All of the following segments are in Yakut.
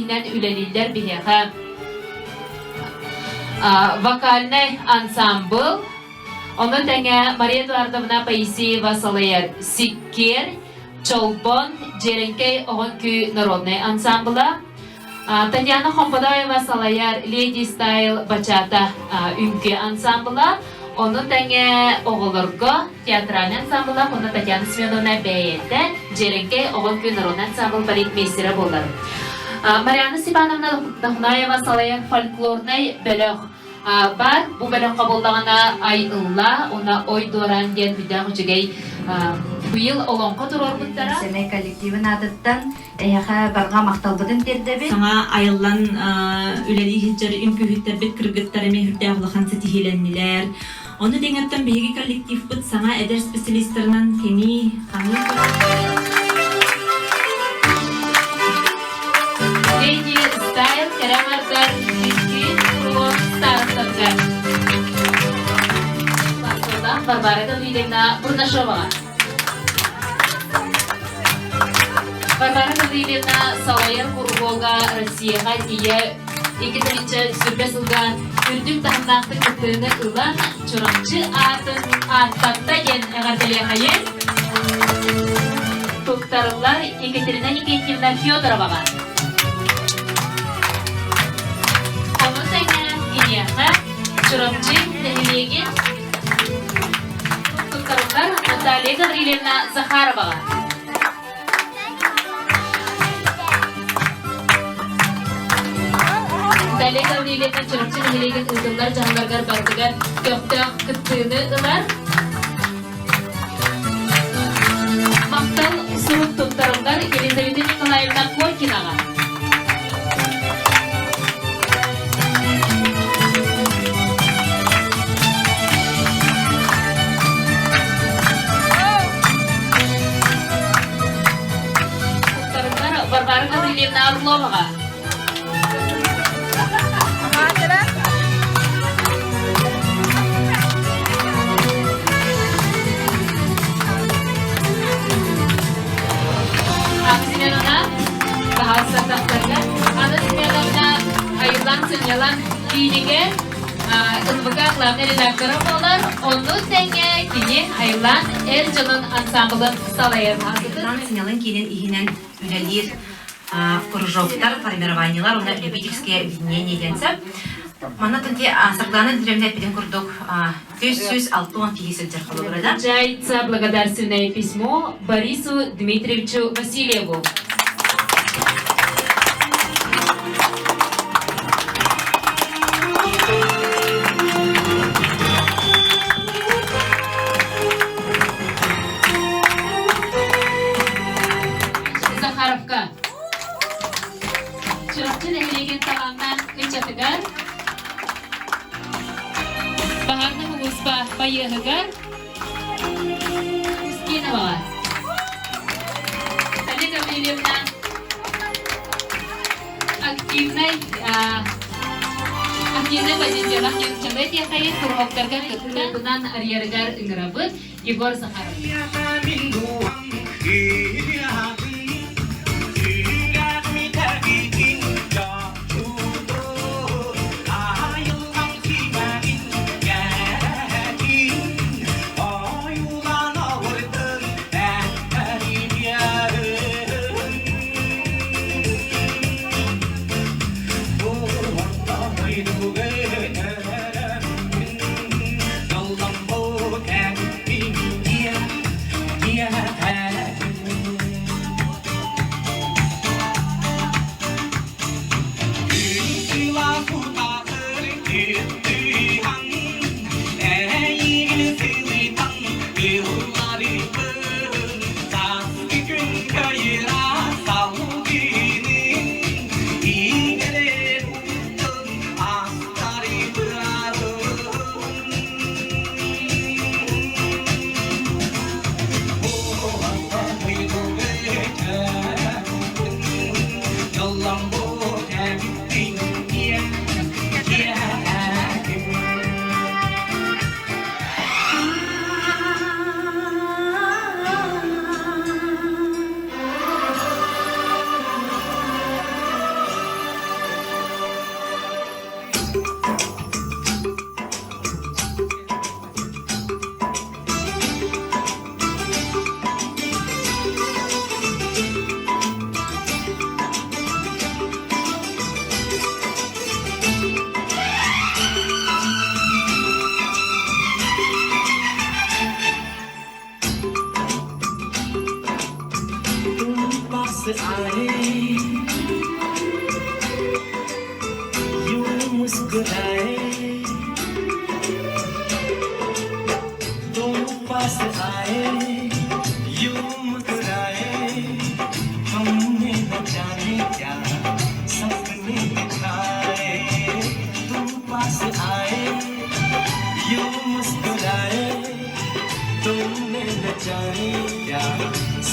Иннэн үлэлииллэр биһиэхэ вокальнай ансаамбыл, ону тэҥэ Мария Эдуардовна Поисеева салайар Сиккиэр, Чолбон, Дьиэрэҥкэй оҕо үҥкүү народнай ансаамбыла, Татьяна Хомподоева салайар Леди Стайл бачата үҥкүү ансаамбыла, ону тэҥэ оҕолорго театральный ансамблах уонна Татьяна Семеновна бэйэтэ Дьиэрэҥкэй оҕо үҥкүү народный ансамбл балетмейстера буолар. Марианна Степановна Дахнаева салайар фольклорнай бөлөх бар. Бу бөлөххө буоллаҕына Ай ылла уонна Ой дуораан диэн бүтээх үчүгэй быйыл олоҥхо туруорбуттара. Сэмэй коллективын аатыттан эһиэхэ барҕа махталбытын тиэрдэбит. Саҥа айыллан үлэлии сылдьар үҥкүүһүттэрбит кыргыттар эмиэ сүрдээх улахан ситиһиилэннилэр. Ону тэҥэттэн биһиги коллективпыт саҥа эдэр специалистарынан кэҥии, хаҥыы Леди Стайл кэрэ аҥардар үҥкүү куруһуок старостарга Варвара Гаврильевна Бурнашоваҕа. Варвара Гаврильевна салайар куруһуога Россияҕа тиийэ 2020 сылга үрдүк таһымнаахтык кыттыыны ылан Чурапчы аатын ааттатта диэн эҕэрдэлиэхэйин туттарыллар Екатерина Никитьевна Федороваҕа. Ону тэҥэ киниэхэ Чурапчы нэһилиэгин туттарыллар Наталья Гаврильевна Захароваҕа. Наталья Гаврильевна Чурапчы нэһилиэгин ыытыллар дьаһалларыгар барытыгар көхтөөх кыттыыны ылар. Махтал сурук туттарыллар Елизавета Николаевна Коркинаҕа. Варвара Гаврильевна Орловаҕа. Анна Баһаалыстартахтарга Анна Семеновна айыллан сынньалаҥ киинигэр НВК главный редактора буолар. Онну тэҥэ кини айыллан эр дьонун ансамблын салайар. Айыллан сынньалаҥ киинин иһинэн үлэлиир кружоктар, формированиелар уонна любительские объединения диэн сөп. Манна төнти Саргылана Дмитриевна эппитин курдук 360 киһи сылдьар холобура да. Вручается благодарственное письмо Борису Дмитриевичу Васильеву. Захаровка. Чурапчы нэһилиэгин талааннаах ыччатыгар Баһаарынай улууспа байыаһыгар Устиноваҕа Олег Гаврильевна активнай активнай позициялаах ньуччалыы тиэхэйин куруһуоктарга кыттан арыйарыгар ыҥырабыт Егор Захаров.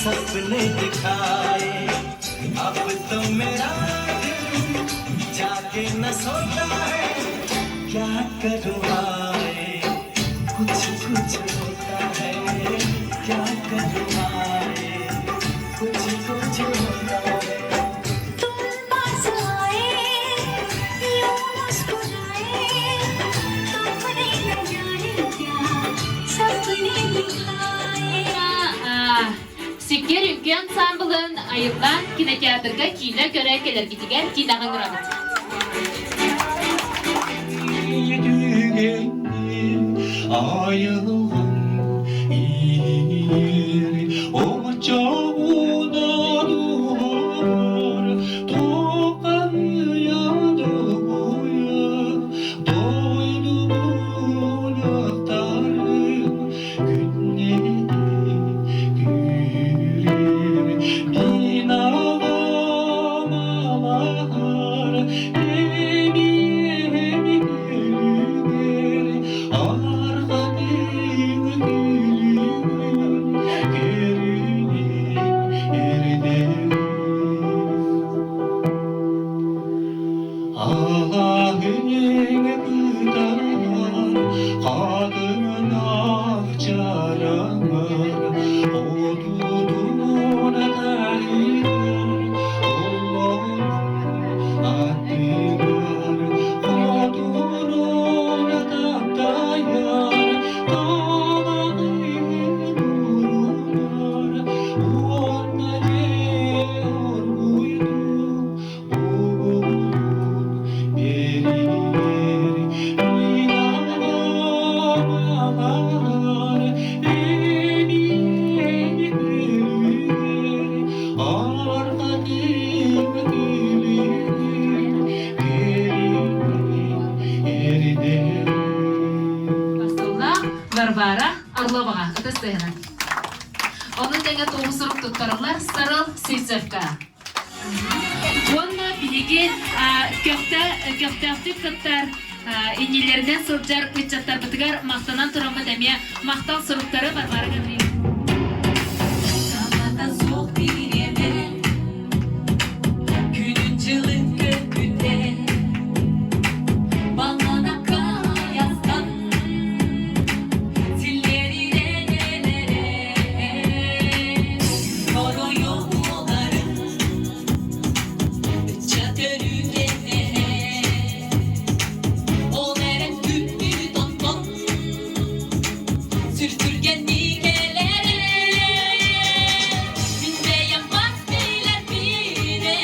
सपने दिखाए अब तो मेरा दिल जाके न सोता है क्या करूँ आए कुछ कुछ होता है क्या करूँ आए कुछ कुछ होता है तुम पास आए यूं मुस्कुराए तुमने न जाने क्या सपने दिखाए Сиккиэр үҥкүү ансаамбылын Айыллаан кинотеатрга киинэ көрө кэлэргитигэр киинэҕэ ыҥырабыт. Айылгын иир оҥочоҕуна дуор тоқайа дугуйа дойдубун ахтарым күннэтэ күүрэр мин аҕам алаһар эмиэм күлүгэр арҕатыҥ күлүгүн көрүнэн эрдэҕим Алаһын кытарар, хатыҥнаах чараҥар, отутун таһыгар, оллоонун аттыгар, хотурун таптайар, талаҕын урунар, уонна дьэ оргуйдук угулун биэрэр мин аҕам эмиэ күлүгэр арҕатыҥ күлүгүн көрүнэн эрдэҕим Остуоллаах Варвара Орловаҕа ытыс тыаһынан. Ону тэҥэ туоһу сурук туттарыллар Сарыл Сивцевка. Уонна биһиги көхтөөхтүк кыттар иннилэринэн сылдьар ыччаттарбытыгар махтанан тураммыт эмиэ махтал суруктары Варвара Гавриловна. Саната суох бириэмэ Күнүн дьылын көкүтэ Баллана каястан Силлериненелere Торуйуларын Ыччат өрүкенере Ол эрэн күппүт онтон Сүртүргэнник элэрэ Мин бэйэм бас билэр бире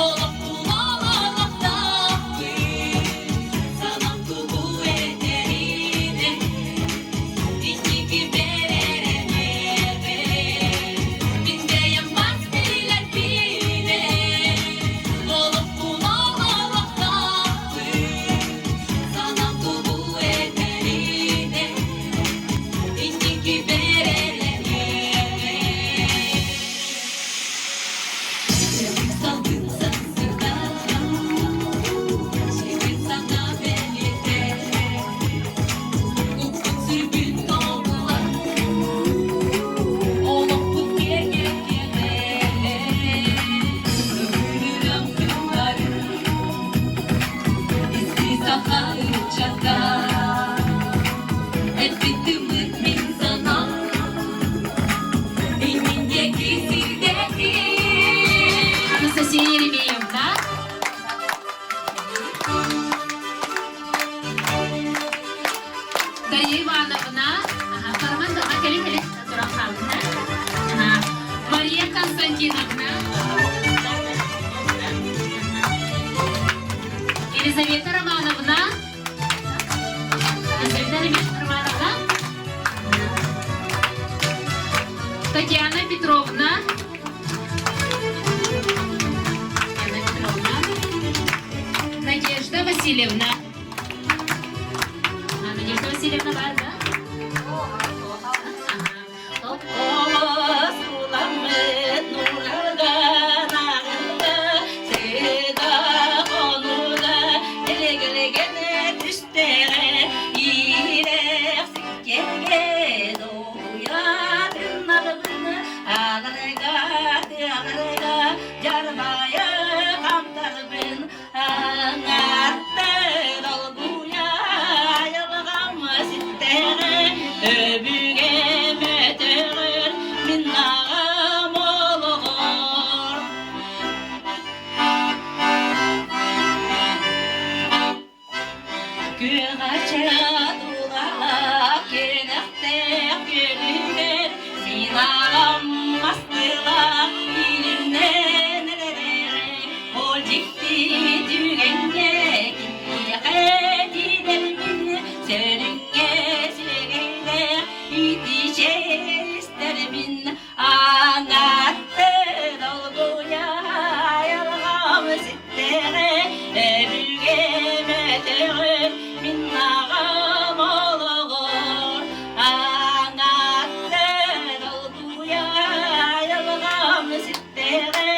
Олохпун олохтоохпун Санам тугу этэринэн Инники бэрэрэнэбин Мин бэйэм бас билэр бире Олохпун олохтоохпун Санам тугу этэринэн Инники бэрэрэнэбин Салгын сансырдан Сирин сана бэлиэтэ Укпут сүрбүн тобулан Олохпут киэргэтиэҕэ Ыҥырыам күннэрин Исти саха ыччата Эппит тыммыт мин санаам Иннин диэки сирдэтин Анастасия Еремеевна. Дарья Ивановна. Ага, Карман, ага, кэлин, кэлин. Туран хаалына. Ага. Мария Константиновна. Елизавета Романовна. Елизавета Романовна. Татьяна Петровна. Татьяна Петровна. Надежда Васильевна. А, Надежда Васильевна бар, да? Ага. Суламмыт нурлардан ағында сыда қонуда элегілеген түстері ирек сіккерге доғуя тырнағыбын Күөх ача тулалаах кэнэхтээх күөлүгэр Мин аҕам мастыылаах илимнэн эрэрэҕэ Ол дьикти түгэҥҥэ кимиэхэ тиийдэрбин Сөрүҥҥэ сүөгэйдээх ити чэйистэрбин Аҥааттан долгуйа айылҕам ситтэҕэ Өбүгэм өтөҕөр мин аҕам олоҕор Аҥааттан долгуйа айылҕам ситтэҕэ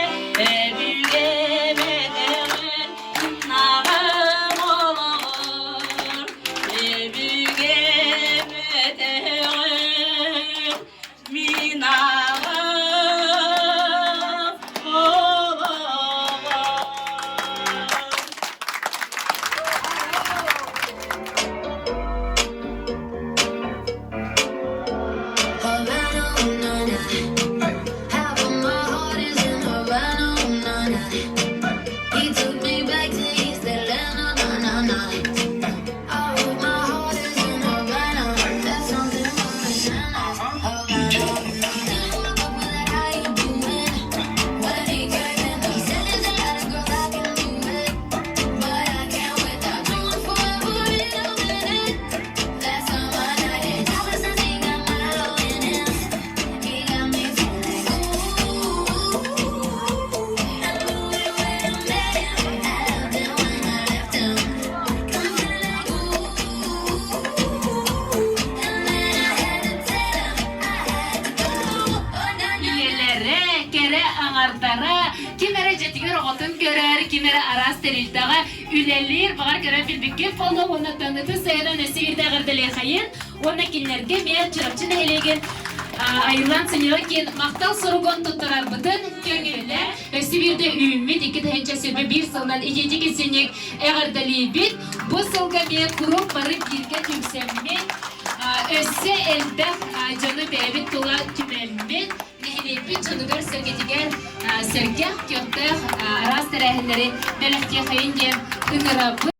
Өбүгэм өтөҕөр мин аҕам олоҕор Өбүгэм өтөҕөр мин аҕам олоҕор. Havana, ooh, na, na. Half of my heart is in Havana, ooh, na, na. He took me back to East Atlanta, na, na, na. I hope my heart is in Havana. That's something more than Havana, ooh, na, na. Woke up with that, how you doing? When he came in, he said there's a lot of girls I can do it, but I can't without you. I'm forever in a minute. That's how my night is. Ever since he got Milo in him. He got me feeling ooh. I knew it when I met him. I loved him when I left him. I'm feeling like ooh. And then I had to tell him I had to go. Oh na na na. Ийэлэрэ, кэрэ аҥардара, ким эрэ дьиэтигэр оҕотун көрөр, ким эрэ араас тэрилтэҕэ үлэлиир, баҕар көрөн билбиккит буолуо уонна таныты сайынан өссө биирдэ эҕэрдэлиэхэйин уонна кинилэргэ эмиэ Чурапчы нэһилиэгин Айыллан Сынньалаҥ махтал суругун туттарарбытын көҥүллэ. Өссө биирдэ үүммүт 2021 сылынан итиитик исинник эҕэрдэлиибит. Бу сылга эмиэ куруук бары бииргэ түмсэммит, өссө элбэх дьону бэйэбит тула түмэммит, нэһилиэкпит дьонугар-сэргэтигэр сэргэх, көхтөөх араас тэрээһиннэри бэлэхтиэхэйин диэн ыҥырабыт.